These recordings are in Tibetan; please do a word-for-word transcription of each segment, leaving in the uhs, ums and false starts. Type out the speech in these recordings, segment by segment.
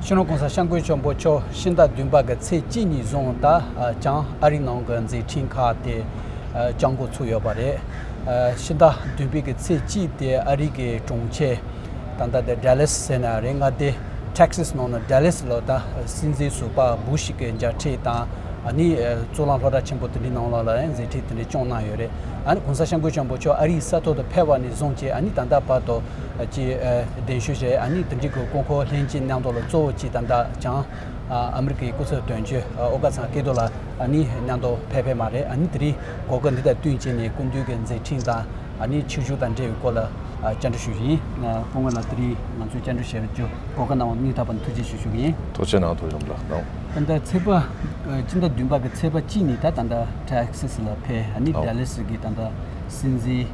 སྤྱི་ནོར་༸གོང་ས་༸སྐྱབས་མགོན་ཆེན་པོ་མཆོག་ཕྱི་ཟླ་བདུན་པ་གི་ཚེས་གཅིག་ཉིན་བཟུང་ད་ཨ་བྱང་ཨ་རིའི་ནང་གི་མཛད་འཕྲིན་ཁག་དེ་ཨ་བསྐྱངས་འགོ་ཚུགས་ཡོད་པ་རེད། ཨ་ཕྱི་ཟླ་བདུན་པའི་གི་ཚེས་གཅིག་དེ་ཨ་རི་གི་གྲོང་ཁྱེར་ད་ལྟ་དེ་ཌལ་ལེས་ཟེར་ན་རེད། མངའ་སྡེ་ཊེག་སིས་ནང་ན་ཌལ་ལེས་ལ་ད་སྲིད་འཛིན་ཟུར་པ་བུ་ཤི་གི་མཇལ་འཕྲད་དང་ཨ་ནི་ཨ་གཙུག་ལག་སློབ་གྲྭ་ཆེན་པོ་དེ་འདྲའི་ནང་ལ་ལ་ཡང་མཛད་འཕྲིན་དེ་འདྲ་བསྐྱངས་གནང་ཡོད་རེད། ཨ་ནི་༸གོང་ས་༸སྐྱབས་མགོན་ཆེན་པོ་མཆོག་ཨ་རིའི་ས་ཐོག་ཏུ་ཕེབས་པ་ནས་བཟུང་བྱས་ཨ་ནི་ད་ལྟ་བར་དུ་ཅིག་ཨ་གདན་ཞུ་བྱས་ཨ་ནི་དེ་འདྲའི་གི་དཀོན་མཆོག་ལྷན་རྒྱས་མཉམ་དུ་ལ་གཙོ་བོ་ཅིག་ད་ལྟ་བྱང་ཨ་ཨ་མི་རི་ཀའི་སྐུ་ཚབ་དོན་གཅོད་ཨ་ཨོ་གྷ་ཚང་སྐལ་རྡོར་ལགས་ཨ་ནི་མཉམ་དུ་ཕེབས་ཕེབས་མ་རེད། ཨ་ནི་དེ་རིང་གོ་སྐབས་འདི་དང་བསྟུན་བྱས་ནས་སྐུ་མདུན་གྱི་མཛད་འཕྲིན་དང་ཨ་ནི་ཆིབས་བསྒྱུར་དང་འབྲེལ་བའི་སྐོར་ལ་ཨ་བཅར་འདྲི་ཞུ་བཞིན། ཨ་སྐུ་ངོ་ལགས་དེ་རིང་ང་ཚོའི་བཅར་འདྲི་བྱེད་རྒྱུ་གོ་སྐབས་གནང་བ་སྙིང་ཐག་པ་ནས་ཐུགས་རྗེ་ཆེ་ཞུ་གི་ཡིན། ཐུགས་རྗེ་གནང་། ཐུགས་རྗེ་གནང་། ད་ལྟ་ཚེས་པ་ཨ་སྤྱི་ཟླ་བདུན་པ་གི་ཚེས་པ་གཅིག་ཉིན་ད་ད་ལྟ་ཊེག་སི་སི་ལ་ཕེབས། ཨ་ནི་ཨོ་ཌལ་ལེ་སི་གི་ད་ལྟ་སྲིད་འཛིན་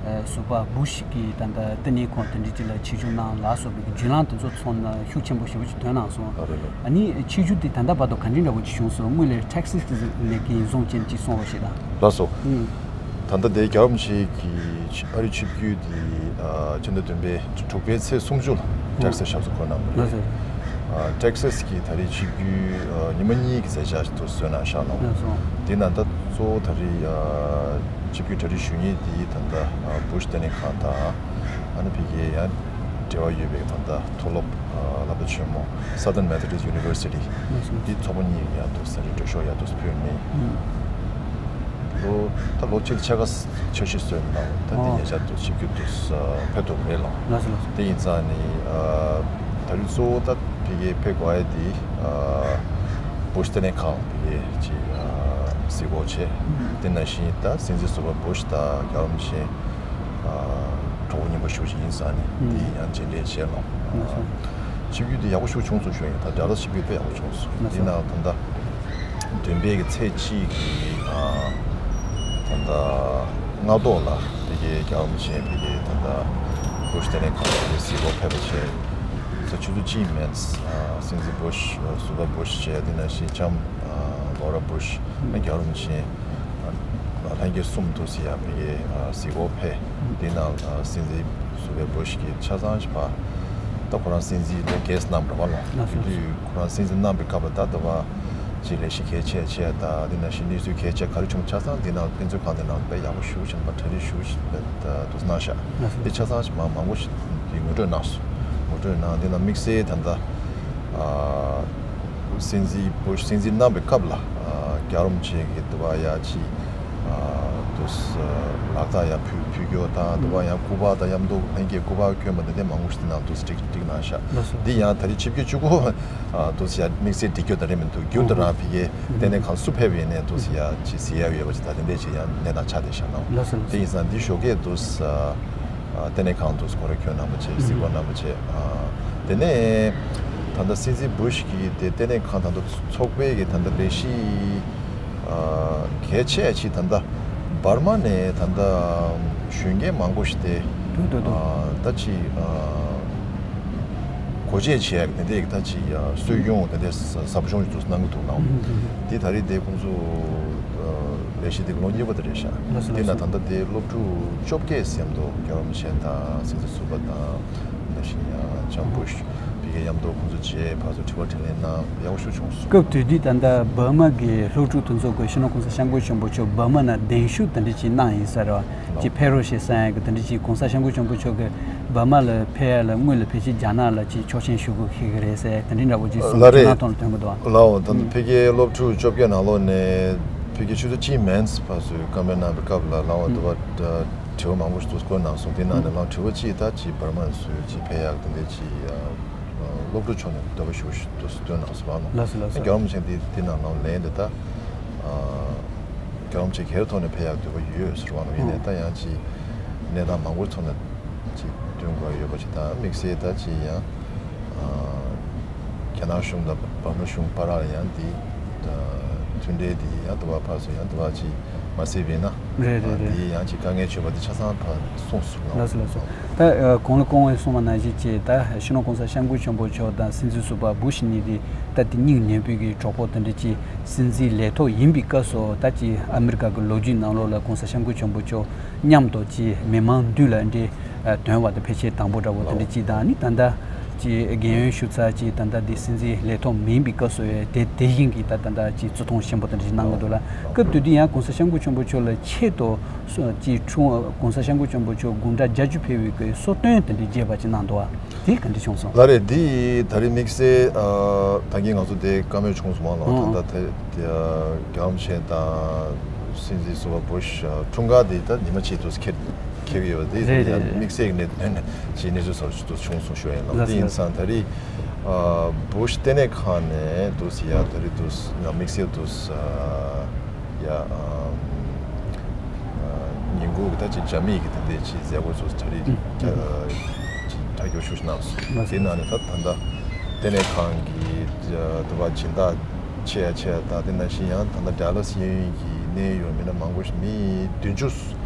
ཨ་ཟུར་པ་བུ་ཤི་གི་ད་ལྟ་བསྟི་གནས་ཁང་དེ་འདྲ་ཅིག་ལ་ཆིབས་བསྒྱུར་གནང་ལ་སོགས་པའི་བརྒྱུད་ལམ་དེ་ཚོ་ཚང་ན་ཤུགས་ཆེན་པོ་ཞེ་པོ་ཅིག་ཐོན་གནང་སོང་། ཨ་རེད་ལགས། ཨ་ནི་ཆིབས་བསྒྱུར་དེ་ད་ལྟ་བར་དུ་ག་འདྲའི་འདྲ་བོ་ཅིག་བྱུང་སོང་། སྔོན་ལ་ཊེག་སི་སི་ནས་གིན་བཟུང་ཅན་ཅིག་སོང་བ་ཞིག་དང་། ལགས་སོ། ཨུམ། ད་ལྟ་དེ་རྒྱལ་བ་རིན་པོ་ཆེ་གི་ཨ་རི་ཆིབས་བསྒྱུར་དེ་ཨ་ཕྱི་ཟླ་བདུན་པའི་དྲུག་པའི་ཚེས་སུམ་ཅུ་ལ་ཨུམ་ཊེག་སི་སི་ཞབས་སོར་འཁོད་གནང་བ་རེད། ལགས་སོ། ཨ་ཊེག་སི་སི་གི་ད་རེས་ཆིབས་བསྒྱུར་ཨ་ཉི་མ་གཉིས་ཀྱི་མཛད་འཆར་དུ་བཟོས་གནང་བཞག་གནང་། ལགས་སོ། དེ་ནང་ད་གཙོ་བོ་ད་རེས་ཨ་ཆིབས་བསྒྱུར་གྲ་སྒྲིག་ཞུ་མཁན་དེ་ད་ལྟ་ཨ་བུ་ཤི་བསྟི་གནས་ཁང་དང་ཨ་ནི་ཕ་གིའི་ཡང་འབྲེལ་བ་ཡོད་པའི་ད་ལྟ་མཐོ་སློབ་ཨ་སློབ་གྲྭ་ཆེན་མོ་Southern Methodist University། ལགས་སོ། འདི་ཚོགས་པ་གཉིས་ཡར་དུ་ས་རི་འགྲོ་ཤོག་ཡར་དུ་ཕུལ་ནས། ཨུམ། ལོ་ད་ལོ་གཅིག་ཕྱེད་ཀ་འཆར་གཞི་བཟོས་གནང་། ད་འདི་ཨོ་ཉེ་ཆར་དུ་ཆིབས་བསྒྱུར་དུ་ཕེབས་ཐུབ་མེད་ལགས། ལགས་སོ་ལགས་སོ། དེ་ཡིན་ཙང་ནི་ཨ་ད་རེས་གཙོ་བོ་ད་ཕ་གིའི་ཕེབས་དགོས་ཡ་དེ་ཨ་བུ་ཤི་བསྟི་གནས་ཁང་ཕ་གིའི་ཅིག་ཨ་གཟིགས་སྐོར་བྱས། ཨུམ། དེ་ནང་བཞིན་ད་སྲིད་འཛིན་ཟུར་པ་བུ་ཤི་དང་རྒྱལ་བ་རིན་པོ་ཆེ་ཨ་གྲོགས་པོ་རྙིང་པ་ཞེ་པོ་ཅིག་ཡིན་ཙང་ནི་ཨུམ་འདི་ཡང་མཇལ་འཕྲད་བྱས་ལགས། ལགས་སོ། ཆིབས་བསྒྱུར་འདི་ཡག་པོ་ཞེ་པོ་བྱུང་སོང་ཞུ་ཡ་ཡིན། ད་ཌལ་ལེ་སི་ཆིབས་བསྒྱུར་དཔེ་ཡག་པོ་བྱུང་སོང་། ལགས་སོ། འདི་ནང་ད་ལྟ་བདུན་པའི་གི་ཚེས་གཅིག་གི་ཨ་ད་ལྟ་སྔ་ཐོག་ལ་ཕ་གིའི་རྒྱལ་བ་རིན་པོ་ཆེ་ཕ་གིའི་ད་ལྟ་བུ་ཤི་བསྟི་གནས་ཁང་ལ་གཟིགས་སྐོར་ཕེབས་པ་བྱས། ད་ཆུ་ཚོད་གཅིག་མིན་ཨ་སྲིད་འཛིན་བུ་ཤི་ཨ་ཟུར་པ་བུ་ཤི་བྱས། དེ་ནང་བཞིན་ལྕམ་ཨ་ལོ་ར་བུ་ཤི་ཨ་རྒྱལ་བ་རིན་པོ་ཆེ་ཨ་ལྷན་རྒྱས་གསུམ་དུ་སི་ཡ་ཕ་གིའི་ཨ་གཟིགས་སྐོར་ཕེབས། དེ་ནང་ཨ་སྲིད་འཛིན་ཟུར་པའི་བུ་ཤི་གིས་ཆ་ཚང་ཞིག་ཕར་ད་ཁོ་རང་སྲིད་འཛིན་ལ་རྒྱས་གནང་བ་རེད་པ་ལགས། དེ་དུས་ཁོ་རང་སྲིད་འཛིན་གནང་བའི་སྐབས་ལ་ད་ལྟ་བ་ཅིག་ལས་གཞི་གལ་ཆེ་ཆེ་དང་དེ་ནང་བཞིན་གནས་ཚུལ་གལ་ཆེ་ག་རེ་བྱུང་ཆ་ཚང་འདི་ནང་ཕན་ཚུན་གང་དེ་ནང་དཔེ་ཡག་པོ་ཞེ་པོ་ཅིག་ཕར་གྲ་སྒྲིག་ཞེ་པོ་ཅིག་དཔེ་དུ་གནང་ཤག་ལགས་སོ། དེ་ཆ་ཚང་ཞིག་མང་མང་པོ་ཞིག་གིས་ངོ་སྤྲོད་གནང་སོང་། ངོ་སྤྲོད་གནང་དེ་ནང་དམིགས་བསལ་ད་ལྟ་ཨ་སྲིད་འཛིན་བུ་ཤི་སྲིད་འཛིན་གནང་བའི་སྐབས་ལ་ཨ་རྒྱལ་བ་རིན་པོ་ཆེ་གིས་དུ་བ་ཡ་ཅིག་ཨ་དུ་ལག་རྟགས་ཡ་ཕུལ་ཕུལ་རྒྱུ་དང་དུ་བ་ཡ་སྐུ་པར་དང་མཉམ་དུ་ལྷན་རྒྱས་སྐུ་པར་བསྐྱོན་པ་འདི་འདྲ་མང་པོ་ཞིག་འདི་ནང་དུ་སྒྲིག་སྒྲིག་གནང་ཤག་ལགས་སོ། འདི་ཡང་ད་རེས་ཆིབས་བསྒྱུར་བཅུ་དགུ་ཨ་དུ་ཡ་དམིགས་བསལ་སྒྲིག་རྒྱུ་དང་རེད་མི་འདུག་རྒྱུན་དུ་རང་ཕ་གིའི་བསྟི་གནས་ཁང་སུ་ཕེབས་ཡིན་ནའི་དུ་ཡ་ཅིག་གཟིགས་ཡ་ཡོད་པ་ཅིག་ད་དེ་འདྲས་ཅིག་ཡང་གནས་སྟངས་ཆགས་བསྡད་ཤག་ནའོ། ལགས་སོ་ལགས་སོ། དེ་ཡིན་ཙང་འདི་ཞོགས་ཀས་དུ་ཨ་བསྟི་གནས་ཁང་དུ་སྐོར་ར་ཁྱོན་གནང་བ་བྱས། གཟིགས་སྐོར་གནང་བ་བྱས། ཨ་དེ་ནས་ད་ལྟ་སྲིད་འཛིན་བུ་ཤི་གིས་དེ་བསྟི་གནས་ཁང་ད་ལྟ་ཚོགས་པའི་གི་ད་ལྟ་ལས་གཞི་ཨ་གལ་ཆེ་ཅིག་ད་ལྟ་འབར་མ་ནས་ད་ལྟ་གཞོན་སྐྱེས་མང་པོ་ཞིག་དེ་འདུག་འདུག་འདུག་ཨ་ད་ཅིག་ཨ་གོ་འབྱེད་བྱས་དེ་འདྲའི་གི་ད་ཅིག་ཨ་གསོ་སྐྱོང་དེ་འདྲའི་ཟབ་སྦྱོང་ཞིག་ཏུ་གནང་གི་འདུག་ནའོ། ཨུ་ཧུ། དེ་ད་རེས་དེ་ཁོང་ཚོ་ལས་གཞི་དེ་ལོ་གཉིས་པ་དེ་རེད་ཤག་ལགས་སོ་དེ་ན་ལགས་སོ། ད་ལྟ་དེ་སློབ་ཕྲུག་བཅོ་བརྒྱད་ཙམ་དུ་རྒྱལ་བ་རིན་པོ་ཆེ་དང་སྲིད་འཛིན་ཟུར་པ་དང་ནང་བཞིན་ལྕམ་བུ་ཤི་ཕ་གིའི་མཉམ་དུ་ཁོང་ཚོ་བཅས་ཕར་ཚུར་དྲི་བ་དྲིས་ལན་གནང་ཡག་པོ་ཞིག་བྱུང་སོང་། སྐབས་དེ་དུས་ད་ལྟ་འབར་མ་གི་སློབ་ཕྲུག་དེ་ཚོ་གི་སྤྱི་ནོར་གོང་ས་སྐྱབས་མགོན་ཆེན་པོ་མཆོག་འབར་མ་ན་གདན་ཞུ་དེ་འདྲ་ཅིག་གནང་ཡིན་ས་རེད་བ། ཅིག་ཕེབས་རོགས་ཞེས་གསུང་ཡ་གི་དེ་འདྲ་ཅིག་གོང་ས་སྐྱབས་མགོན་ཆེན་པོ་མཆོག་གི་འབར་མ་ལ་ཕེབས་ཡ་ལ་སྔོན་ལ་ཕལ་ཆེར་རྒྱ་ནག་ལ་ཅིག་ཆོག་མཆན་ཞུ་དགོས་ཤེས་ཀྱི་རེད་ཟེར་དེ་འདྲའི་འདྲ་བོ་ཅིག་གསུང་ལ་རེད། དེ་ནང་ཐོག་ལ་ཐོན་གི་འདུག་བ། ལའོ་ད་ཨུམ། ཕ་གིའི་སློབ་ཕྲུག་བཅོ་བརྒྱད་ནང་ལོགས་ནས་ཕ་གི་ཆུ་ཚོད་གཅིག་མིན་ཕར་ཚུར་བཀའ་མོལ་གནང་བའི་སྐབས་ལ་ལའོ་ཨུམ། དུ་བ་དྲི་བ་མང་པོ་ཞིག་ཏུ་བཀོད་གནང་སོང་། དེ་ནང་ནས་ལའོ་དྲི་བ་གཅིག་ད་ཅིག་འབར་མ་ཚུར་ཅིག་ཕེབས་ཡག་དེ་འདྲའི་ཅིག་སློབ་ཕྲུག་ཕྱོགས་ནས་འདོད་པ་ཞུ་ཞུ་ཏུ་བཏོན་གནང་སོང་ལའོ། ལགས་སོ་ལགས་སོ། རྒྱལ་བ་རིན་པོ་ཆེ་འདི་དེ་ནང་ལའོ་ལན་དེ་ད་རྒྱལ་བ་རིན་པོ་ཆེ་སྒེར་ཐོག་ནས་ཕེབས་ཡག་འདོད་པ་ཡོད་ཟེར་བ་ནང་ཡིན་ནས་ད་ཡང་ཅིག་གནས་སྟངས་མང་པོའི་ཐོག་ནས་ཅིག་སྟོན་དགོས་ཡོད་པ་ཅིག་དང་དམིགས་བསལ་ད་ཅིག་ཡང་རྒྱ་ནག་གཞུང་དང་འབར་མ་གཞུང་བར་ལ་ཡང་འདི་མཐུན་འབྲེལ་འདི་ཡང་དུ་བ་ཕར་ཚུར་ཡང་དུ་བ་ཅིག་མ་སྲིད་པས་ན་རེད་རེད་རེད། འདི་ཡང་ཅིག་དཀའ་ངལ་ཆེ་བ་འདི་ཆ་ཚང་ཕར་གསུངས་སོང་། ལགས་སོ་ལགས་སོ། ད་གོང་ལ་སྐུ་ངོས་གསུངས་པ་ནང་བཞིན་ཅིག་ད་སྤྱི་ནོར་གོང་ས་སྐྱབས་མགོན་ཆེན་པོ་མཆོག་དང་སྲིད་འཛིན་ཟུར་པ་བུ་ཤི་གཉིས་འདི་ད་དེ་སྙིང་ནད་པོའི་གི་གྲོགས་པོ་དེ་འདྲ་ཅིག་སྲིད་འཛིན་ལས་ཐོག་ཡིན་པའི་སྐབས་སུ་ད་ཅིག་ཨ་མི་རི་ཀ་གི་ལོ་རྒྱུས་ནང་ལོགས་ལ་གོང་ས་སྐྱབས་མགོན་ཆེན་པོ་མཆོག་མཉམ་དུ་ཅིག་མི་མང་མདུན་ལ་འདྲེ་ཐོན་བ་དང་ཕལ་ཆེར་དང་པོ་འདྲ་བོ་དེ་འདྲ་ཅིག་དང་ནི་ད་ལྟ་ ཀྱི་རྒན་ཡོལ་ཞུ་ཚར་ཀྱི་ད་ལྟ་འདི་སྲིད་འཛིན་ལས་ཐོག་མིན་པའི་སྐབས་སུ་ཡང་དེ་དེ་བཞིན་གྱི་ད་ད་ལྟ་ཀྱི་བརྩི་མཐོང་ཆེན་པོ་དེ་འདྲ་ཞིག་གནང་གི་འདུག་ལ། སྐབས་དེ་དུས་ཡང་གོང་ས་སྐྱབས་མགོན་ཆེན་པོ་མཆོག་ལ་ཆེད་དུ་སོ་ཀྱི་འཁྲུངས་གོང་ས་སྐྱབས་མགོན་ཆེན་པོ་མཆོག་དགུང་གྲངས་བརྒྱད་ཅུ་ཕེབས་པའི་གི་གསོལ་སྟོན་དེ་འདྲ་རྒྱས་པ་ཅིག་གནང་འདུག་བ། དེ་ག་འདྲ་བྱུང་སོང་། ལགས་རེད། འདི་ད་རེས་དམིགས་བསལ་ཨ་ད་གིན་ང་ཚོ་དེ་བཀའ་མོལ་བྱུང་སོང་བ་ལ། ད་ལྟ་དེ་རྒྱལ་བ་རིན་པོ་ཆེ་དང་སྲིད་འཛིན་ཟུར་པ་བུ་ཤ་འཁྲུངས་སྐར་དེ་ད་ཉི་མ་གཅིག་ཏུ་ཁེལ་ཁེལ་གི་ཡོད་པ་དེ་རེད་རེད་རེད། དམིགས་བསལ་གྱི་གནད་དོན་ཞིག་གནས་ཚུལ་སོགས་ཤིག་ཏུ་བྱུང་སོང་ཞུ་བ་ཡིན་ལགས། དེ་ཡིན་ཙང་ད་རེས་ཨ་བུ་ཤ་ལྟེ་གནས་ཁང་ནས་དུ་སི་ཡ་ད་རེས་དུ་ཡང་དམིགས་བསལ་དུ་ཡ་ཨ་ཉིན་གུང་གི་ད་ཅིག་ཇ་མི་གི་དེ་འདྲའི་ཅིག་མཛད་སྒོ་ཚོ་ད་རེས་ཨ་ཅིག་ད་རྒྱུ་ཤུགས་ཤིག་གནང་སོང་། དེ་ནང་ནས་ད་ད་ལྟ་ལྟེ་གནས་ཁང་གི་དུ་བ་སྦྱིན་བདག་ཆེ་ཡ་ཆེ་ཡ་ད་དེ་ནང་བཞིན་ཡང་ད་ལྟ་ཌལ་ལ་སི་གཡས་གཡོན་གྱི་གནད་ཡོད་མི་སྣ་མང་པོ་ཞིག་མི་དུང་ཕྱུར་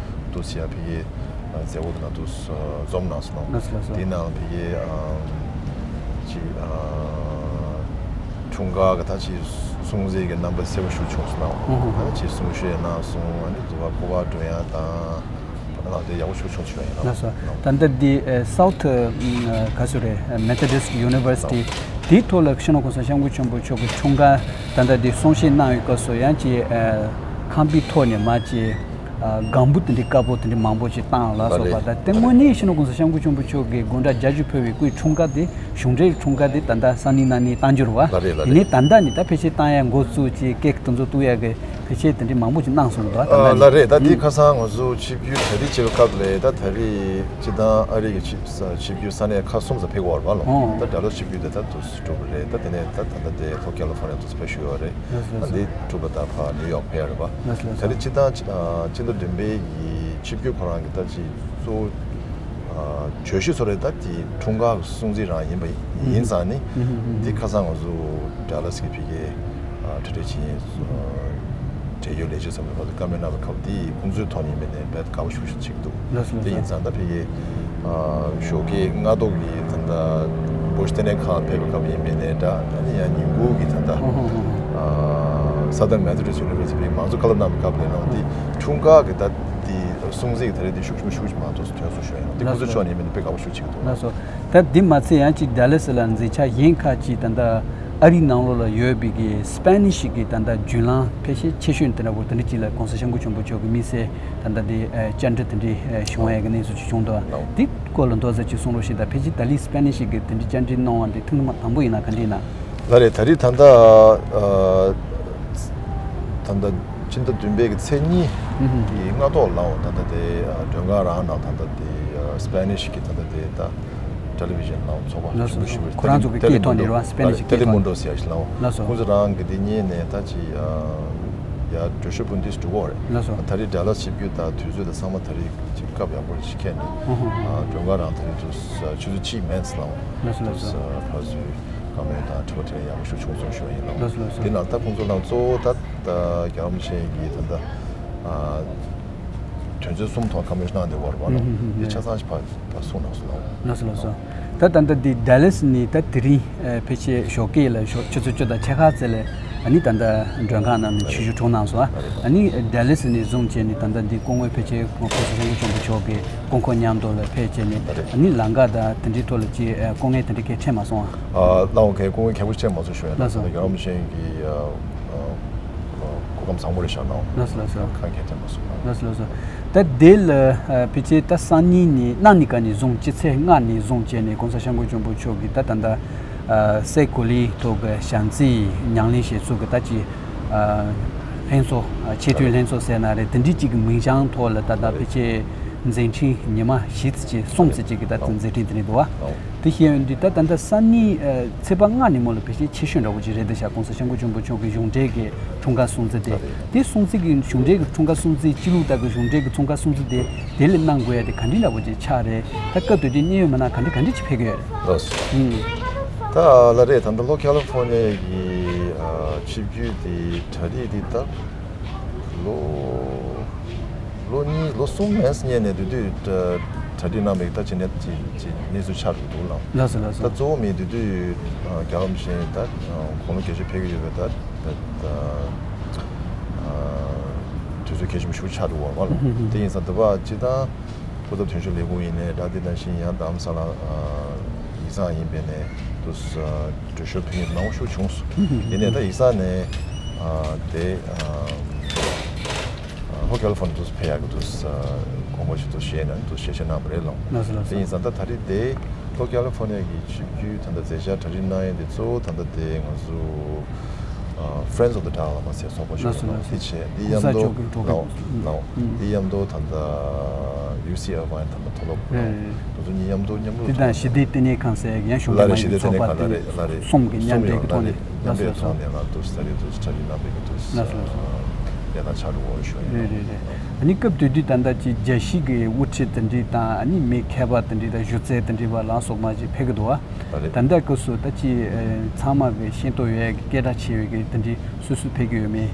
དུ་ཡ་ཕ་གིའི་མཛད་སྒོ་དེ་ནང་དུ་འཛོམས་གནང་སོང་། ལགས་སོ་ལགས་སོ། དེ་ནང་ཕ་གིའི་ཅིག་འཁྲུངས་སྐར་གྱི་ད་ཅིག་སྲུང་བརྩི་གི་རྣམ་པ་གསལ་པོ་ཞིག་བྱུང་སོང་། ད་ཅིག་གསུང་བཤད་གནང་སོང་། ཨ་ནི་དུ་བ་སྐུ་པར་སྒྲོན་ཡ་དང་། ལགས་དེ་ཡག་པོ་ཞིག་བྱུང་ཆོག་ཡིན་ལགས་སོ། ད་ལྟ་འདི་South ག་ཚོད་རེད། Methodist University དེའི་ཐོག་ལ་སྤྱི་ནོར་གོང་ས་སྐྱབས་མགོན་ཆེན་པོ་མཆོག་གི་འཁྲུངས་སྐར་ད་ལྟ་འདི་གསུང་བཤད་གནང་བའི་སྐབས་སུ་ཡང་ཅིག་ཁང་པའི་ཐོག་ནས་མར་ཅིག་ལྒང་བུ་དེ་འདྲའི་དཀར་པོ་དེ་འདྲའི་མང་པོ་ཞིག་བཏང་ལ་སོགས་པ། ད་དེ་དངོས་གནས་སྤྱི་ནོར་གོང་ས་སྐྱབས་མགོན་ཆེན་པོ་མཆོག་གི་དགུང་གྲངས་བརྒྱད་ཅུ་ཕེབས་པའི་སྐུའི་འཁྲུངས་སྐར་དེ་གཞུང་འབྲེལ་འཁྲུངས་སྐར་དེ་ད་ལྟ་སང་ཉིན་གནངས་ཉིན་བཏང་རྒྱུ་རེད་བ། ཡིན་ནའི་ད་ལྟ་ནས་ད་ཕལ་ཆེར་བཏང་ཡ་འགོ་བཙུགས་ཀྱི་ཀེག་དེ་ཚོ་གཏུབ་ཡ་གི་ཕལ་ཆེར་དེ་འདྲའི་མང་པོ་ཞིག་གནང་སོང་འདུག་ད་ལྟ་ལ་རེད། ད་དེ་ཁ་སང་ང་ཚོ་ཆིབས་བསྒྱུར་གྲ་སྒྲིག་བྱེད་པའི་སྐབས་ལ་ད་ད་རེས་སྤྱི་བཏང་ཨ་རི་གི་ཆིབས་ས་ཆིབས་བསྒྱུར་ས་གནས་ཁག་གསུམ་ཙམ་ཕེབས་ཀྱི་ཡོད་རེད་བ་ལོ། ད་ཌལ་ལ་སི་ཆིབས་བསྒྱུར་དེ་ད་དུ་གྲུབ་པ་རེད། ད་དེ་ནས་ད་ད་ལྟ་དེ་ལྷོ་ཀ་ལི་ཧྥོ་ནི་ཡ་དུ་ཕེབས་བཞུགས་ཡོད་རེད། ད་འདི་གྲུབ་པ་ད་ཕར་ནིའུ་ཡོག་ཕེབས་ཡོད་རེད་བ། ད་རེས་སྤྱི་བཏང་ཕྱི་ཟླ་བདུན་པའི་གི་ཆིབས་བསྒྱུར་ཁོ་རང་གི་ད་ཅིག་གཙོ་བོ་བརྗོད་གཞི་ཚོ་རེད། ད་དེ་འཁྲུངས་སྐར་སྲུང་བརྩི་རང་ཡིན་པ་ཡིན་ཙང་ནི་འདི་ཁ་སང་ང་ཚོ་ཌལ་ལ་སི་གི་ཕ་གིའི་གྲ་སྒྲིག་བྱེད་མཁན་འབྲེལ་ཡོད་ལས་བྱེད་ཚོ་ལ་བཀའ་མོལ་གནང་བའི་སྐབས་འདི་ཁོང་ཚོའི་ཐོག་ནས་ཡིན་པ་ནས་དཔེ་དགའ་པོ་ཞེ་པོ་ཞིག་འདུག་དེ་ཡིན་ཙང་ད་ཕ་གིའི་ཞོགས་ཀས་སྔ་དྲོ་གི་ད་ལྟ་བུ་ཤ་ལྟེ་གནས་ཁང་ཕེབས་པའི་སྐབས་ཡིན་པ་ནས་འདྲ། ད་ནི་ཡང་ཉིན་གུང་གི་ད་ལྟ་Southern Methodist University ཕ་གིའི་མང་གཙོ་བཀའ་སློབ་གནང་བའི་སྐབས་ལ་ནང་འདི་འཁྲུངས་སྐར་གི་ད་འདི་སྲུང་བརྩི་གི་ད་རེས་འདི་ཤུགས་ཆེན་པོ་ཞེ་པོ་ཞིག་མ་གཏོགས་སུ་ཐོན་སོང་ཞུ་ཡ་ཡིན། འདི་ཁོང་ཚོའི་ཕྱོགས་ནས་ཡིན་པ་ནས་དཔེ་དགའ་པོ་ཞེ་པོ་ཞིག་འདུག་ལགས་སོ། ད་འདི་མ་ཚད་ཡང་ཅིག་ཌལ་ལ་སི་ལ་མཛད་འཆར་གཞན་ཁག་ཅིག་ད་ལྟ་ཨ་རིའི་ནང་ལོགས་ལ་ཡོད་པའི་གི་སི་པེ་ནི་ཤི་གི་ད་ལྟ་བརྒྱུད་ལམ་ཕལ་ཆེར་ཆེ་ཤོས་དེ་འདྲ་བོ་དེ་འདྲ་ཅིག་ལ་གོང་ས་སྐྱབས་མགོན་ཆེན་པོ་མཆོག་གི་དམིགས་བསལ་ད་ལྟ་དེ་བཅར་འདྲི་དེ་འདྲའི་བྱུང་བ་ཡ་གི་གནས་ཚུལ་ཅིག་བྱུང་འདུག་འདི་སྐོར་ལ་མདོ་ཙམ་ཅིག་གསུང་རོགས་ཞེས། ད་ཕལ་ཆེར་ད་ལི་སི་པེ་ནི་ཤི་གི་དེ་འདྲའི་བཅར་འདྲི་གནང་བ་འདི་ཐེངས་མ་དང་པོ་ཡིན་ན་ག་འདྲ་ཡིན་ན། ལགས་རེད། ད་རེས་ད་ལྟ་ད་ལྟ་ཕྱི་ཟླ་བདུན་པའི་གི་ཚེས་གཉིས་ཀྱི་སྔ་ཐོག་ལའང་ད་ལྟ་དེ་མགྲོན་ཁང་རང་ནང་ད་ལྟ་དེ་སི་པེ་ནི་ཤི་གི་ད་ལྟ་དེ་ད་ཊེ་ལི་ཝི་ཤན་ལའང་ཚོགས་པ་ལགས་སོ་ཞུ་ཞུ་ཞུ་ཁོ་རང་ཚོ་གི་སྐད་ཐོག་ནས་རེད་བ། སི་པེ་ནི་ཤི་སྐད་ཐོག་ནས། ཊེ་ལི་མུན་ཌོ་ཟེར་ཡ་ཞིག་ལའང་ལགས་སོ། ཁོང་ཚོ་རང་གི་དེ་གཉིས་ནས་ད་ཅི་ཡ་འགྲེལ་བཤད་སྤུན་ཏིས་འགྲོ་གི་རེད། ལགས་སོ། ད་རེས་ཌལ་ལ་སི་ཆིབས་བསྒྱུར་དང་དུས་ཚོད་དང་ཚང་མ་ད་རེས་ཅིག་སྐབས་ཡག་པོ་ཞིག་འཁེལ་ནས་ཨ་མགྲོན་ཁང་རང་ད་རེས་དུ་ཆུ་ཚོད་གཅིག་མིན་ཙམ་ལའང་ལགས་སོ་ལགས་སོ། ཕར་ཚུར་བཀའ་མོལ་དང་དྲི་བ་དྲིས་ལན་ཡག་པོ་ཞིག་བྱུང་སོང་ཞུ་བ་ཡིན་ལགས། ལགས་སོ་ལགས་སོ། དེ་ནང་ད་ཁོང་ཚོ་ནང་གཙོ་བོ་ད་ད་རྒྱལ་བ་རིན་པོ་ཆེ་གིས་ད་ལྟ་ཨ་དོན་ཚན་གསུམ་ཐོག་བཀའ་མོལ་གནང་བསྡད་ཡོད་རེད་བ་ལགས། དེ་ཆ་ཚང་ཞིག་ཕར་ཕར་གསུངས་གནང་སོང་ལགས། ལགས་སོ་ལགས་སོ། ད་ད་ལྟ་འདི་ཌལ་ལ་སི་ནས་ད་དེ་རིང་ཨ་ཕལ་ཆེར་ཞོགས་ཀས་ལ་ཞོགས་ཆུ་ཚོད་བཅུ་དང་ཕྱེད་ཀ་ཙམ་ལ་ཨ་ནི་ད་ལྟ་མགྲོན་ཁང་ནང་ནས་ཆིབས་བསྒྱུར་གྲོངས་གནང་སོང་། ཨ་ནི་ཌལ་ལ་སི་ནས་བཟུང་བྱས་ནས་ད་ལྟ་འདི་སྐུ་ངོ་ཕལ་ཆེར་གོང་ས་སྐྱབས་མགོན་ཆེན་པོ་མཆོག་གི་སྐུ་འཁོར་མཉམ་དུ་ལ་ཕེབས་བྱས་ནས་ཨ་ནི་ལམ་ཁ་དང་དེ་འདྲའི་ཐོག་ལ་ཅིག་ཨ་སྐུ་ངལ་དེ་འདྲ་གང་ཡང་འཕྲད་མ་སོང་ཨ། ལགས་འོང་། གང་ཡང་སྐུ་ངལ་གང་ཡང་འཕྲད་མ་སོང་ཞུ་ཡ་ལགས་སོ། ད་རྒྱལ་བ་རིན་པོ་ཆེ་གི་ཨ་སྐུ་ཁམས་བཟང་པོ་རེད་ཤག་ལགས། ལགས་སོ་ལགས་སོ། གང་ཡང་འཕྲད་མ་སོང་ལགས། ལགས་སོ་ལགས་སོ། ད་དེ་ལ་ཨ་ཕལ་ཆེར་ད་སང་ཉིན་ནས་གནངས་ཉིན་ཀ་ནས་བཟུང་སྤྱི་ཚེས་ལྔ་ནས་བཟུང་བྱས་ནས་གོང་ས་སྐྱབས་མགོན་ཆེན་པོ་མཆོག་གིས་ད་ད་ལྟ་ཨ་སའི་གོ་ལའི་ཐོག་གི་བྱམས་བརྩེའི་ཉམས་ལེན་བྱེད་ཚུལ་གྱི་ད་ཅིག་ཨ་ལྷན་ཚོགས་ཨ་ཆེས་མཐོའི་ལྷན་ཚོགས་ཟེར་ན་རེད། དེ་འདྲའི་ཅིག་གི་མིང་བྱང་ཐོག་ལ་ད་ལྟ་ཕལ་ཆེར་མཛད་འཕྲིན་ཉི་མ་བཞི་ཙམ་ཅིག་གསུམ་ཙམ་ཅིག་གི་ད་ལྟ་མཛད་འཕྲིན་དེ་འདྲ་འདུག་བ། དེ་བཤད་ཡོང་དུས་ད་ད་ལྟ་སང་ཉིན་ཨ་ཚེས་པ་ལྔ་ནས་མོ་ལ་ཕལ་ཆེར་ཆེ་ཤོས་འདྲ་བོ་ཅིག་རེད་འདུག་ཤག་གོང་ས་སྐྱབས་མགོན་ཆེན་པོ་མཆོག་གི་གཞུང་འབྲེལ་གྱི་འཁྲུངས་སྐར་སྲུང་བརྩི་དེ། དེ་སྲུང་བརྩི་གི་གཞུང་འབྲེལ་གྱི་འཁྲུངས་སྐར་སྲུང་བརྩི་སྤྱི་ལུགས་ལྟར་གྱི་གཞུང་འབྲེལ་གྱི་འཁྲུངས་སྐར་སྲུང་བརྩི་དེ་དེ་ལ་གནང་དགོས་ཡ་དེ་ག་འདྲ་འདྲ་བོ་ཅིག་ཆགས་རེད། ད་སྐབས་དེ་དུས་གནད་ཡོད་མི་སྣ་ག་འདྲ་ག་འདྲ་ཅིག་ཕེབས་ཀྱི་ཡོད་རེད། ལགས་སོ། ཨུམ། ད་ལ་རེད། ད་ལྟ་ལྷོ་ཁ་ལི་ཧྥོ་ནི་ཡ་གི་ཨ་ཆིབས་བསྒྱུར་དེ་གྲ་སྒྲིག་དེ་ད་ལོ་ལོ་གཉིས་ལོ་གསུམ་མིན་ཙམ་སྔོན་ནས་དེ་དུས་གྲ་གྲ་སྒྲིག་གནང་བའི་ད་ཅི་ནས་ཅི་ཅི་གནས་ཚུལ་ཆགས་འགྲོ་འདུག་ལགས། ལགས་སོ་ལགས་སོ། ད་གཙོ་བོ་མི་དེ་དུས་ཨ་རྒྱལ་བ་རིན་པོ་ཆེ་ད་ཨ་དགུང་ལོ་བརྒྱད་ཅུ་ཕེབས་ཀྱི་ཡོད་པའི་ད་ད་ཨ་དུས་ཚོད་གལ་ཆེན་པོ་ཞིག་ཆགས་འདུག་བ་ལགས། དེ་ཡིན་ཙང་དེ་བ་སྤྱིར་བཏང་སྐུ་ཚབ་དོན་གཅོད་ལས་ཁུངས་ཡིན་ནའི་འདྲ། དེ་ནང་བཞིན་ཡང་རྡ་རམ་ས་ལ་ཨ་ ཡིག་ཚང་ཡིན་པས་ནས་དུས་འགྲེལ་བཤད་ཕུལ་མཁན་མང་པོ་ཞིག་བྱུང་སོང་། ཡིན་ནའི་ད་ཡིག་ཚང་ནས་དེ་ལྷོ་ཁ་ལི་ཧྥོ་ནི་ཡ་དུ་ཕེབས་ཡག་གི་དུས་དགོངས་པ་ཞིག་དུ་བཞེས་ནས་དུ་ཞལ་བཞེས་གནང་བ་རེད་ལགས། ལགས་སོ་ལགས་སོ། དེ་ཡིན་ཙང་ད་ད་རེས་དེ་ལྷོ་ཁ་ལི་ཧྥོ་ནི་ཡ་གི་ཆིབས་བསྒྱུར་ད་ལྟ་མཛད་འཆར་གྲ་སྒྲིག་གནང་ཡས་དེ་གཙོ་བོ་ད་ལྟ་དེ་ང་ཚོ་Friends of the Dalai Lama ཟེར་ཚོགས་པ་ཞིག་ལགས་སོ་ཡོད། ལགས་སོ། དེ་བྱས་དེ་མཉམ་དུ་ལའོ་ལའོ་དེ་མཉམ་དུ་ད་ལྟ་ཡུ་སི་ཨར་ཝའིན་ད་ལྟ་མཐོ་སློབ་རེད་རེད། ང་ཚོ་གཉིས་མཉམ་དུ་མཉམ་དུ་དེ་དང་ཞི་བདེའི་ལྟེ་གནས་ཁང་ཟེར་ཡང་ཞུ་ལ་རེ་ཞི་བདེའི་ལྟེ་གནས་ཁང་ལ་རེ་ལ་རེ་གསུམ་གྱི་མཉམ་འབྲེལ་གྱི་ཐོག་ནས་ལགས་སོ་ལགས་སོ། ཐོག་ནས་ལ་དུ་ས་རེ་དུ་ཆ་རི་ན་པེ་གི་དུ་ལགས་སོ་ལགས་སོ། ལས་དང་ཆ་རུ་འོར་ཞུ་ཡོད། རེད་རེད་རེད། ཨ་ནི་སྐབས་དེ་དུས་ད་ལྟ་ཅིག་རྒྱལ་སྤྱི་གི་དབུ་ཁྲིད་དེ་འདྲས་དང་ཨ་ནི་མི་མཁས་པ་དེ་འདྲས་དང་གཞི་རྩའི་དེ་འདྲས་པ་ལ་སོགས་མ་ཅིག་ཕེབས་ཀྱི་འདུག་བ། ད་ལྟ་སྐབས་སུ་ད་ཅི་ཚང་མ་གི་ཤེས་རྟོགས་ཡོད་ཡ་གི་སྐད་གྲགས་ཆེ་བའི་གི་དེ་འདྲའི་སུ་སུ་ཕེབས་ཀྱི་ཡོད་མེད་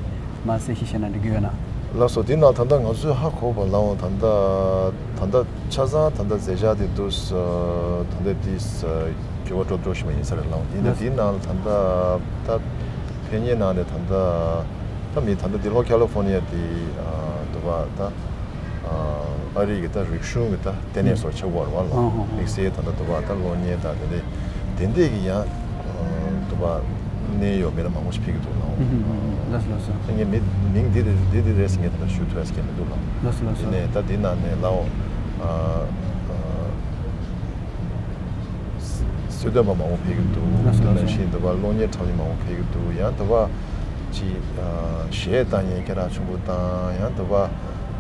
མ་གསལ་བཤད་བཤད་ན་འགྲིག་གི་ཡོད་ན། ལགས་སོ། དེ་ནང་ད་ལྟ་ང་ཚོས་ཧ་གོ་བ་ལའང་ད་ལྟ་ད་ལྟ་ཆ་ཚང་ད་ལྟ་མཛད་འཆར་དེ་འདུག་ད་ལྟ་དེ་འགྱུར་བ་འགྲོ་འགྲོ་བཞིན་པ་ཡིན་ས་རེད་ལའང་ཡིན་ན་དེ་ནང་ད་ལྟ་ཕེབས་མཁན་ནང་ནས་ད་ལྟ་ད་མི་ད་ལྟ་དེ་ལྷོ་ཁ་ལི་ཧྥོ་ནི་ཡ་དེ་འདུག་བ་ད། ཨ་རི་གི་ད་རིག་གཞུང་གི་ད་ལྟེ་གནས་སོགས་ཆགས་ཀྱི་ཡོད་རེད་བ་ལགས། དམིགས་བསལ་ད་ལྟ་འདུག་བ་ད་གློག་བརྙན་ད་དེ་འདྲས་དེ་འདྲས་ཀྱི་ཡང་འདུག་བ་གནས་ཡོད་མི་སྣ་མང་པོ་ཞིག་ཕེབས་ཀྱི་འདུག་ལགས། ལགས་སོ་ལགས་སོ། ངས་མི་མིང་འདི་རེད་འདི་འདི་རེད་ཟེར་ངས་ད་ལྟ་ཞུ་ཐུབ་ཡ་ཟེར་མཁན་མི་འདུག་ལགས། ལགས་སོ་ལགས་སོ། དེ་ནས་ད་འདི་ནང་ནས་ལའོ་གསོལ་སྟོན་པ་མང་པོ་ཕེབས་ཀྱི་འདུག་ལགས་སོ་ལགས་སོ། དེ་ནང་བཞིན་འདུག་བ་གློག་བརྙན་འཁྲབ་མཁན་མང་པོ་ཕེབས་ཀྱི་འདུག་ཡང་འདུག་བ་ཅིག་གཞས་བཏང་མཁན་སྐད་གྲགས་ཆེན་པོ་དང་ཡང་འདུག་བ།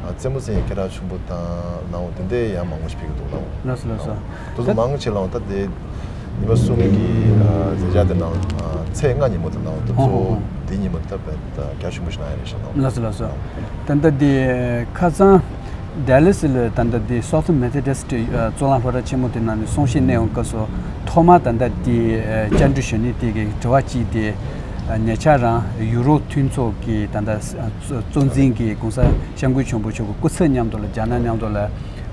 རྩེད་མོ་རྩེ་ཡི་སྐད་གྲགས་ཆེན་པོ་དང་ནའོ་དེ་འདྲའི་ཡང་མང་པོ་ཞིག་ཕེབས་ཀྱི་འདུག་ལའོ། ལགས་སོ་ལགས་སོ། དུས་ཚོད་མང་ཆེ་ལའོ་ད་དེ་ཉི་མ་གསུམ་གྱི་མཛད་འཆར་དེ་ནང་ཚེས་ལྔ་ཉིན་མོ་དེ་ནའོ་ད་གཙོ་བོ་དེ་ཉིན་མོ་ད་དཔེ་རྒྱ་ཆེན་པོ་ཞིག་གནང་ཡ་རེད་ཤག་ལའོ། ལགས་སོ་ལགས་སོ། ད་ལྟ་དེ་ཁ་སང་ཌལ་ལི་སི་ལ་ད་ལྟ་དེ་Southern Methodist གཙུག་ལག་སློབ་གྲྭ་ཆེན་མོ་དེ་ནང་ནས་གསུང་བཤད་གནང་ཡོང་སྐབས་སུ་ཐོག་མར་ད་ལྟ་དེ་བཅར་འདྲི་ཞུ་མཁན་དེ་གི་དྲི་བ་གཅིག་དེ། ཉེ་ཆར་རང་ཡུ་རོབ་མཐུན་ཚོགས་ཀྱི་ད་ལྟ་གཙོ་འཛིན་གྱི་༸གོང་ས་༸སྐྱབས་མགོན་ཆེན་པོ་མཆོག་གི་སྐུ་ཚབ་མཉམ་དུ་ལ་རྒྱ་ནག་མཉམ་དུ་ལ་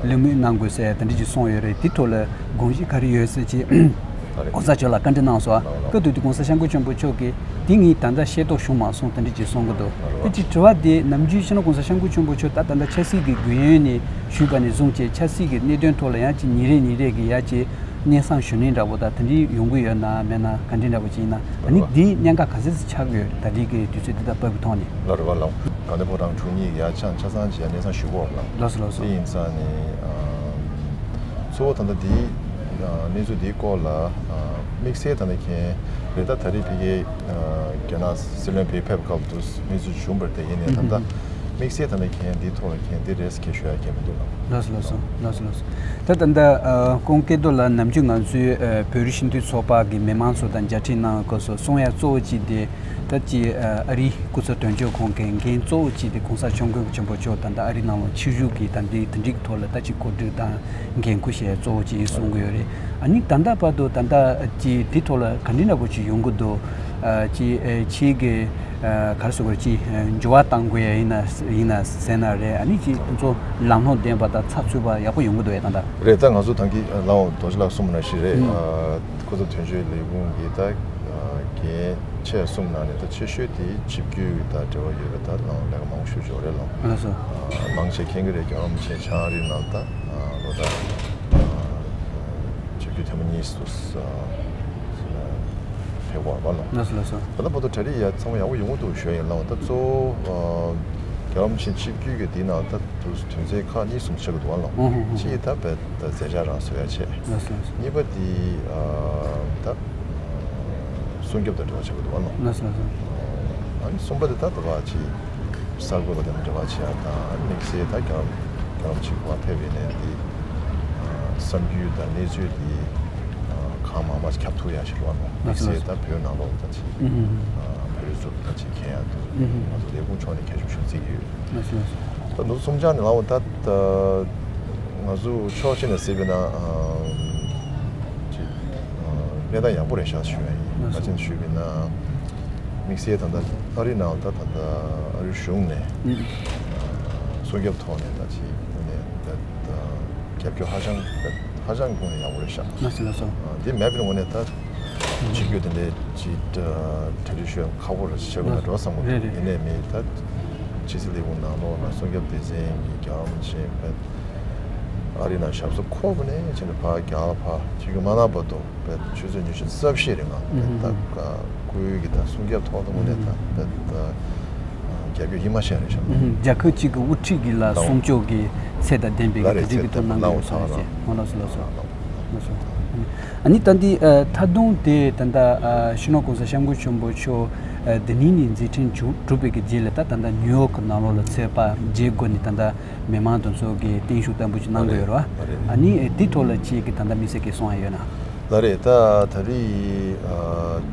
གླེང་མོལ་གནང་དགོས་ཟེར་དེ་འདྲ་ཅིག་གསུངས་ཡོད་རེད། དེ་ཐོག་ལ་དགོངས་གཞི་ག་རེ་ཡོད་ཟེར་ཅིག་༸གོང་ས་མཆོག་ལ་བཀའ་འདྲི་གནང་སོང་། སྐབས་དེ་དུས་༸གོང་ས་༸སྐྱབས་མགོན་ཆེན་པོ་མཆོག་གིས་དེ་ངས་ད་ལྟ་ཤེས་རྟོགས་བྱུང་མ་སོང་དེ་འདྲ་ཅིག་གསུང་གི་འདུག་དེ་ཅིག་དྲི་བ་དེ་ནམ་རྒྱུན་ཕྱི་ནང་༸གོང་ས་༸སྐྱབས་མགོན་ཆེན་པོ་མཆོག་ད་ད་ལྟ་ཆབ་སྲིད་ཀྱི་དགོས་ཡོན་ནས་ཞུས་པ་ནས་བཟུང་བྱས་ཆབ་སྲིད་ཀྱི་གནད་དོན་ཐོག་ལ་ཡང་ཅིག་ཉིན་རེ་ཉིན་རེ་གི་ཡ་ཅིག་སྙན་སེང་ཞུ་ནི་འདྲ་པོ་དང་དེ་འདྲའི་ཡོང་གི་ཡོད་ན་མེད་ན་ག་འདྲ་འདྲ་པོ་ཅིག་ཡིན་ན་ཨ་ནི་འདིའི་གནད་འགག་ག་ཚོད་ཙམ་ཆགས་ཀྱི་ཡོད་ད་རེས་ཀྱི་དུས་ཚོད་འདི་ལྟར་བབས་ཀྱི་ཐོག་ནས། ལགས་རེད་བ་ལགས། དགའ་ལྡན་ཕོ་བྲང་དྲུག་གཉིས་ཡ་ཆ་ཆ་ཚང་ཅིག་ཡ་གནས་ཚང་ཞུ་གོ་ལགས། ལགས་སོ་ལགས་སོ། དེ་ཡིན་ཙང་ནི་གཙོ་བོ་ད་ལྟ་འདིའི་གནས་ཚུལ་འདིའི་སྐོར་ལ་དམིགས་བསལ་ད་ལྟ་མཁན་རེད་ད་ད་རེས་ཕ་གིའི་རྒྱ་ནག་སྲིད་བློན་ཕ་གིར་ཕེབས་སྐབས་དུ་གནས་ཚུལ་བྱུང་བར་དེ་ཡིན་ནའི་ད་ལྟ་དམིགས་བསལ་ད་ལྟ་མཁན་འདིའི་ཐོག་ལ་མཁན་འདི་རེད་ཟེར་མཁན་ཞུ་ཡ་མཁན་མི་འདུག་ལགས། ལགས་སོ་ལགས་སོ། ལགས་སོ་ལགས་སོ། ད་ད་ལྟ་ཨ་ཁོང་སྐལ་རྡོར་ལགས་ནམ་རྒྱུན་ང་ཚོའི་ཨ་བོད་རིགས་སྤྱི་མཐུན་ཚོགས་པ་གི་མི་མང་ཚོ་དང་མཇལ་འཕྲད་གནང་སྐབས་སུ་གསུང་ཡ་གཙོ་བོ་གཅིག་དེ་ད་ཅི་ཨ་ཨ་རིའི་སྐུ་ཚབ་དོན་གཅོད་ཁང་གི་འགན་གཙོ་བོ་གཅིག་དེ་༸གོང་ས་༸སྐྱབས་མགོན་ཆེན་པོ་མཆོག་ད་ལྟ་ཨ་རི་ནང་ལ་ཆིབས་བསྒྱུར་གྱི་ད་འདི་དེ་འགྲིག་ཐོག་ལ་ད་ཅི་གོ་སྒྲིག་དང་འགན་འཁུར་བྱས་གཙོ་བོ་གཅིག་གསུང་གི་ཡོད་རེད། ཨ་ནི་ད་ལྟ་བར་དུ་ད་ལྟ་ཅི་དེ་ཐོག་ལ་ག་འདྲི་འདྲ་པོ་ཅིག་ཡོང་གི་འདུག་ཨ་ཅི་ཨེ་ཕྱིའི་གི་ཨ་ག་རེ་ཟེར་དགོས་རེད་ཅི་ཨ་འགྱུར་བ་གཏང་དགོས་ཡ་ཡིན་ན་ཡིན་ན་ཟེར་ན་རེད། ཨ་ནི་ཅི་ཁོང་ཚོ་ལམ་ལྷོང་ལྡན་པ་དང་ཚགས་ཚུད་པ་ཡག་པོ་ཡོང་གི་འདུག་ཡ་ད་ལྟ། རེད་ད་ང་ཚོ་ད་གིན་ལའོ་རྡོ་རྗེ་ལགས་གསུངས་པ་ནང་བཞིན་རེད། ཨ་སྐུ་ཚབ་དོན་གཅོད་ལས་ཁུངས་ཀྱི་ད་འགན་ཆེ་གསུམ་ནང་ནས་ད་ཆེ་ཤོས་དེ་ཆིབས་བསྒྱུར་གྱི་ད་འབྲེལ་བ་ཡོད་པའི་ད་ལའོ་ལས་ཀ་མང་པོ་ཞིག་འབྱོར་རེད་ལའོ། ལགས་སོ། ཨ་མང་ཆེ་མཁྱེན་གྱི་རེད། རྒྱལ་བ་རིན་པོ་ཆེ་བྱང་ཨ་རིའི་ནང་ད་ལོ་ད་ཆིབས་བསྒྱུར་ཐེངས་མ་གཉིས་སུ་ཕེབས་པ་རེད་ལའོ། ལགས་སོ་ལགས་སོ། ད་ལྟ་བར་དུ་གྲ་སྒྲིག་ཡ་ཚང་མ་ཡག་པོ་ཡོང་གི་འདུག་ཞུ་ཡ་ཡིན་ལའོ། ད་གཙོ་བོ་རྒྱལ་བ་རིན་པོ་ཆེ་ཆིབས་བསྒྱུར་གྱི་དེའི་ནང་ད་དུ་དོན་ཚན་ཁག་གཉིས་གསུམ་ཆགས་ཀྱི་འདུག་བ་ལགས། ཨོ་ཧོ་ཧོ། གཅིག་ད་བེད་ད་མཛད་འཆར་རང་བཟོ་ཡ་བྱས། ལགས་སོ་ལགས་སོ། གཉིས་པ་དེ་ད་སྲུང་སྐྱོབ་དང་འབྲེལ་བ་ཆགས་ཀྱི་འདུག་བ་ལགས། ལགས་སོ་ལགས་སོ། ཨ་ནི་གསུམ་པ་དེ་ད་ད་བ་ཅི་གསར་འགོད་པ་དང་འབྲེལ་བ་བྱེད་ཡ་དང་དམིགས་བསལ་ད་རྒྱལ་རྒྱལ་རམ་ཆེ་བ་ཕེབས་པའི་ནས་དེ་གསར་འགྱུར་དང་གནས་ཚུལ་དེ་གང་མང་མང་ཁྱབ་ཐུབ་ཡ་ཞིག་རེད་བ་ལགས། དམིགས་བསལ་ད་བོད་ནང་ལོགས་ད་ཅི་བོད་རིགས་ཚོ་ད་ཅི་མཁྱེན་ཡ་དང་ང་ཚོ་ལས་ཁུངས་ཕྱོགས་ནས་གལ་ཆེ་ཞུ་རྩིས་ཀྱི་ཡོད། ལགས་སོ་ལགས་སོ། ད་ནུབ་གསུམ་ཆ་ནས་ལའོ་ད་ང་ཚོ་ཕྱོགས་གཅིག་ནས་གཟིགས་པ་ན་ཅིག་གནས་སྟངས་ཡག་པོ་རེད་ཤག་ཞུ་ཡ་ཡིན། ལགས་སོ། ཕལ་ཆེར་ཞུས་པ་ན་དམིགས་བསལ་ད་ལྟ་ཨ་རི་ནང་ད་ད་ལྟ་ཨ་རི་གཞུང་ནས་སྲུང་སྐྱོབ་ཐོག་ནས་ད་ཅིག་ནས་ད་ད་རྒྱབ་སྐྱོར་ཧ་ཅང་ཧ་ཅང་དངོས་གནས་ཡག་པོ་རེད་ཤག། ལགས་སོ་ལགས་སོ། དེ་མེད་པའི་ངོས་ནས་ད་ཆིབས་བསྒྱུར་དེ་འདྲའི་ཅིག་གྲ་སྒྲིག་ཞུ་ཡ་ཁག་པོ་རེད་ཤག་ན་འགྲོ་བསམ་གི་འདུག། རེད་རེད། ཡིན་ནའི་མི་ད་ཕྱི་སྲིད་ལས་ཁུངས་ནང་ལོགས་ལ་སྲུང་སྐྱོབ་སྡེ་ཚན་གྱི་རྒྱལ་བ་རིན་པོ་ཆེ་བས་ ཨ་རི་ནང་ཞབས་སོར་འཁོད་པ་ནས་ཕྱིན་ནས་ཕར་རྒྱ་གར་ཕར་ཆིབས་བསྒྱུར་མ་གནང་བར་དུ་བེད་ཆུ་ཚོད་ཉི་ཤུ་རྩ་བཞི་རིང་ལ་བེད་ད་སྐུའི་གི་ད་སྲུང་སྐྱོབ་ཐོག་ད་དངོས་གནས་ད་བེད་ད་རྒྱབ་སྐྱོར་ཡིད་མ་ཆེས་རེད་ཤག་རྒྱལ་ཁབ་ཅིག་གི་དབུ་ཁྲིད་ཀྱི་ལ་སྲུང་སྐྱོབ་ཀྱི་ཚད་དང་ལྡན་པའི་གི་གྲ་སྒྲིག་གི་ཐོག་གནང་དགོས་ཡོད་ས་རེད་ཅེས། ཨོ་ལགས་སོ་ལགས་སོ། ལགས་སོ། ཨ་ནི་ད་འདི་ཨ་ཐ་དུང་དེ་ད་ལྟ་ཨ་སྤྱི་ནོར་གོང་ས་སྐྱབས་མགོན་ཆེན་པོ་མཆོག་ཨ་འདི་ནས་ནི་མཛད་འཕྲིན་བྱུང་གྲུབ་པའི་གི་རྗེས་ལ་ད་ད་ལྟ་ནིའུ་ཡོག་གི་ནང་ལོགས་ལ་ཚོད་དཔག་བྱེད་དགོས་ནི་ད་ལྟ་མི་མང་དེ་ཚོ་གི་བརྟན་བཞུགས་བཏང་པོ་ཅིག་གནང་དགོས་ཡོད་རེད་བ། ཨ་ནི་ཨ་འདི་ཐོག་ལ་ཁྱེད་ཀྱི་ད་ལྟ་དམིགས་བསལ་གྱི་གསུང་ཡ་ཡོད་ན། ལགས་རེད། ད་ད་རེས་ཨ་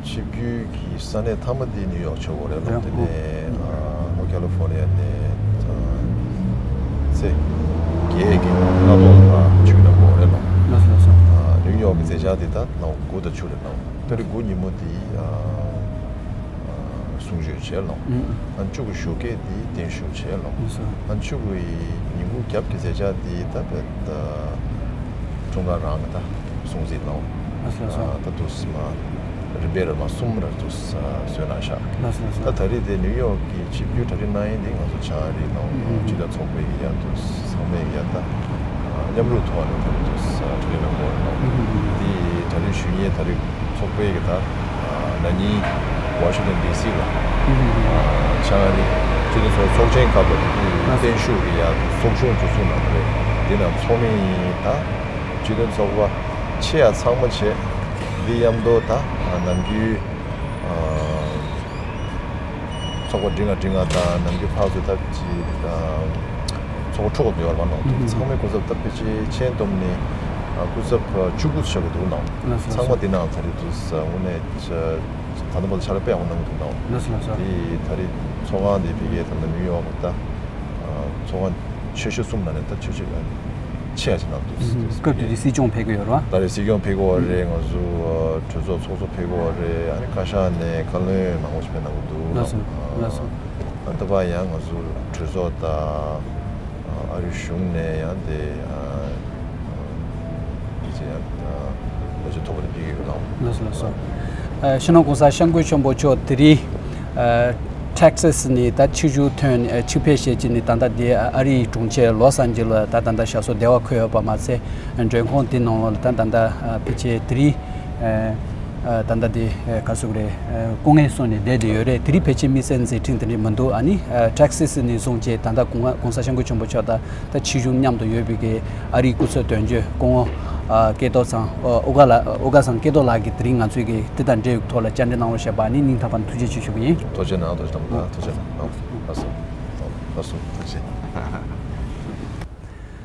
ཆིབས་བསྒྱུར་གྱི་ས་གནས་མཐའ་མ་འདི་ནིའུ་ཡོག་ཆགས་ཡོད་རེད་ལགས། དེ་ནས་ཨ་ལྷོ་ཁ་ལི་ཧྥོ་ནི་ཡ་ནས་ཨ་ཚེས་བརྒྱད་ཀྱི་སྔ་དྲོ་ལ་ཆིབས་བསྒྱུར་གནང་དགོས་རེད་ལགས། ལགས་སོ་ལགས་སོ། ཨ་ནིའུ་ཡོག་གི་མཛད་འཆར་འདི་ད་ལོ་དགུ་དང་བཅུ་རེད་ལགས། ད་རེས་དགུ་ཉིན་མོ་འདི་ཨ་གསུང་ཆོས་བྱས་ལགས། ཨ་བཅུ་དགུ་ཞོགས་ཀས་འདི་བརྟན་བཞུགས་བྱས་ལགས། ཨ་བཅུ་དགུ་ཡི་ཉིན་གུང་རྒྱབ་ཀྱི་མཛད་འཆར་འདི་ད་བེད་ད་ཀྲུང་དབྱང་རང་གི་ད་སྲུང་བརྩི་གནང་། ལགས་སོ་ལགས་སོ། ད་དུས་མ་རིམ་པས་རེ་མ་གསུམ་རེ་དུས་བཟོས་གནང་ཤག་ལགས་སོ་ལགས་སོ། ད་ད་རེས་དེ་ནིའུ་ཡོག་གི་ཆིབས་བསྒྱུར་གྲ་སྒྲིག་གནང་ཡས་འདི་ང་ཚོ་བྱང་ཨ་རིའི་ནང་སྤྱི་མཐུན་ཚོགས་པའི་ཡ་དུས་ཚང་མས་ཡ་ད་མཉམ་རུབ་ཐོག་ནས་ད་རེས་དུས་གྲ་སྒྲིག་གནང་དགོས་རེད་ལགས། འདི་གྲ་སྒྲིག་ཞུ་མཁན་ད་རེས་ཚོགས་པའི་གི་ད་ན་ནིང་ཝ་ཤིང་ཊོན་ཌི་སི་ལ་བྱང་ཨ་རི་སྤྱི་མཐུན་ཚོགས་ཚོགས་ཆེན་སྐབས་ལ་དེ་དུས་བརྟན་བཞུགས་ཀྱི་ཡ་ཚོགས་ཆུང་འཛུགས་སྐྲུན་གནང་གི་རེད། དེ་ནང་ཚོགས་མི་ད་སྤྱི་མཐུན་ཚོགས་པ་ཆེ་ཡ་ཚང་མ་བྱས། འདི་མཉམ་དུ་ད་ནམ་རྒྱུན་ཚོགས་པ་འབྲིང་ང་འབྲིང་ང་དང་ནམ་རྒྱུན་ཕར་ཚུར་ད་ཅི་ཚོགས་པ་འཁྲུག་པ་ཡོད་མ་གནང་འདུག་ཚང་མའི་སྐུ་ཚབ་ད་ཕལ་ཆེར་ཆེན་བསྡོམས་ནས་སྐུ་ཚབ་བཅུ་དགུ་ཆགས་ཀྱི་འདུག་ནང་། ཚང་མ་འདི་ནང་ད་རེས་དུས་དངོས་གནས་ད་ལྟ་བར་དུ་ཕྱག་ལས་དཔེ་ཡག་པོ་གནང་གི་འདུག་ནའོ། ལགས་སོ་ལགས་སོ། དེ་ད་རེས་ཚོགས་ཁང་འདི་ཕ་གིའི་ད་ལྟ་ནིའུ་ཡོག་ད་ཚོགས་ཁང་ཆེ་ཤོས་གསུམ་ནང་ནས་ད་ཆེ་ཤོས་ཆེ་ཡ་ཅིག་གནང་འདུག་སྐབས་དེ་དུས་སྲིད་སྐྱོང་ཕེབས་ཀྱི་ཡོད་རེད་བ། ད་རེས་སྲིད་སྐྱོང་ཕེབས་ཀྱི་ཡོད་རེད། ང་ཚོ་གྲོས་ཚོགས་ཚོགས་གཙོ་ཕེབས་ཀྱི་ཡོད་རེད། ཨ་ནི་བཀའ་ཤག་ནས་བཀའ་བློན་མང་པོ་ཞིག་ཕེབས་གནང་གི་འདུག་ལགས་སོ་ལགས་སོ། ཨ་ད་བར་ཡང་ང་ཚོ་གྲོས་ཚོགས་དང་ཨ་རིའི་གཞུང་ནས་ཡང་དེ་ཨ་ཡིག་ཆ་ཡང་ལོ་ཆེ་ཐོག་པ་དེ་ཕུལ་གྱི་ཡོད་ལགས། ལགས་སོ་ལགས་སོ། ཨ་སྤྱི་ནོར་གོང་ས་སྐྱབས་མགོན་ཆེན་པོ་མཆོག་དེ་རིང་ཨ་ཊེག་སཱ་སི་ནས་ད་ཆིབས་བསྒྱུར་ཐོན་ཨ་ཆིབས་ཕེབས་བྱས་ཀྱི་ནི་ད་ལྟ་དེ་ཨ་རིའི་གྲོང་ཁྱེར་ལོ་སན་ཇི་ལ་ད་ད་ལྟ་ཞབས་སོར་བདེ་བར་འཁོད་ཡོད་པ་མ་ཚད་མགྲོན་ཁང་དེ་ནང་ལ་ད་ད་ལྟ་ཨ་ཕལ་ཆེར་དེ་རིང་ཨ་ཨ་ད་ལྟ་དེ་ཨ་ག་ཟེར་དགོས་རེད། ཨ་སྐུ་ངལ་གསོ་ནས་བསྡད་བསྡད་ཡོད་རེད། དེ་རིང་ཕལ་ཆེར་དམིགས་བསལ་མཛད་འཕྲིན་དེ་འདྲ་མི་འདུག་ཨ་ནི་ཨ་ཊེག་སཱ་སི་ནས་བཟུང་བྱས་ད་ལྟ་གོང་གོང་ས་སྐྱབས་མགོན་ཆེན་པོ་མཆོག་དང་ད་ཆིབས་བསྒྱུར་མཉམ་དུ་ཡོད་པའི་གི་ཨ་རིའི་སྐུ་ཚབ་དོན་གཅོད་སྐུ་ངོ་ཨ་སྐལ་རྡོར་ཚང་ཨ་ཨོ་དགའ་ལགས། ཨོ་དགའ་ཚང་སྐལ་རྡོར་ལགས་ཀྱིས་དེ་རིང་ང་ཚོའི་གི་དེ་དང་འབྲེལ་བའི་ཐོག་ལ་བཅར་འདྲི་གནང་རོགས་བྱས་པ་ཨ་ནི་སྙིང་ཐག་པ་ནས་ཐུགས་རྗེ་ཆེ་ཞུ་གི་ཡིན། ཐུགས་རྗེ་གནང་། ཐུགས་རྗེ་གནང་། ཐུགས་རྗེ་གནང་། ལགས་སོ། ལགས་སོ། ཐུགས་རྗེ།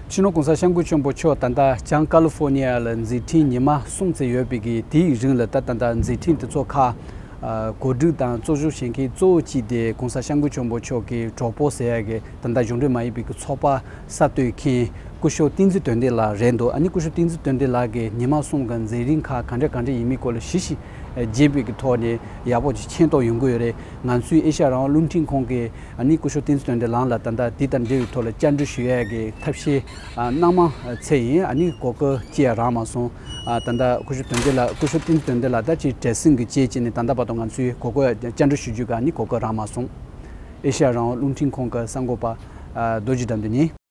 སྤྱི་ནོར་གོང་ས་སྐྱབས་མགོན་ཆེན་པོ་མཆོག་ད་ལྟ་བྱང་ཀ་ལི་ཧྥོ་ནི་ཡ་ལ་མཛད་འཕྲིན་ཉི་མ་གསུམ་ཙམ་ཡོད་པའི་གི་དེའི་རིང་ལ་ད་ད་ལྟ་མཛད་འཕྲིན་དེ་ཚོ་ཁག་ཨ་གོ་སྒྲིག་དང་གཙོ་སྐྱོང་བྱེད་མཁན་གཙོ་བོ་གཅིག་དེ་གོང་ས་སྐྱབས་མགོན་ཆེན་པོ་མཆོག་གི་གྲོགས་པོ་ཟེར་ཡ་གི་ད་ལྟ་གཞུང་འབྲེལ་མ་ཡིན་པའི་གི་ཚོགས་པ་གསར་གཏོད་མཁན་སྐུ་ཞབས་བསྟན་འཛིན་དོན་ལྡན་ལགས་རེད་འདུག་ཨ་ནི་སྐུ་ཞབས་བསྟན་འཛིན་དོན་ལྡན་ལགས་ཀྱིས་ཉི་མ་གསུམ་གི་མཛད་རིམ་ཁག་ག་འདྲ་ག་འདྲ་ཡིན་མིན་སྐོར་ལ་ཞིབ་ཞིབ་རྒྱས་པའི་གི་ཐོག་ནས་ཡག་པོ་ཅིག་མཁྱེན་རྟོགས་ཡོང་གི་ཡོད་རེད། ང་ཚོའི་ཨེ་ཤ་ཡ་རང་དབང་རླུང་འཕྲིན་ཁང་གི་ཨ་ནི་སྐུ་ཞབས་བསྟན་འཛིན་དོན་ལྡན་ལགས་ལ་ད་ལྟ་འདི་དང་འབྲེལ་བའི་ཐོག་ལ་བཅར་འདྲི་ཞུ་ཡས་ཀྱི་ཐབས་ཤེས་ཨ་གནང་མ་ཚར་ཡིན། ཨ་ནི་གོ་སྐབས་ཅི་ཡང་རག་མ་སོང་། ཨ་ད་ལྟ་སྐུ་ཞབས་དོན་ལྡན་ལགས་སྐུ་ཞབས་བསྟན་འཛིན་དོན་ལྡན་ལགས་ད་ཅིག་བྲེལ་ཟིང་གི་རྐྱེན་བྱས་ནས་ད་ལྟ་བར་དུ་ང་ཚོའི་གོ་སྐབས་བཅར་འདྲི་ཞུ་རྒྱུ་གི་ཨ་ནི་གོ་སྐབས་རག་མ་སོང་། ཨེ་ཤ་ཡ་རང་དབང་རླུང་འཕྲིན་ཁང་གི་གསར་འགོད་པ་ཨ་རྡོ་རྗེ་དགྲ་འདུལ་ཡིན།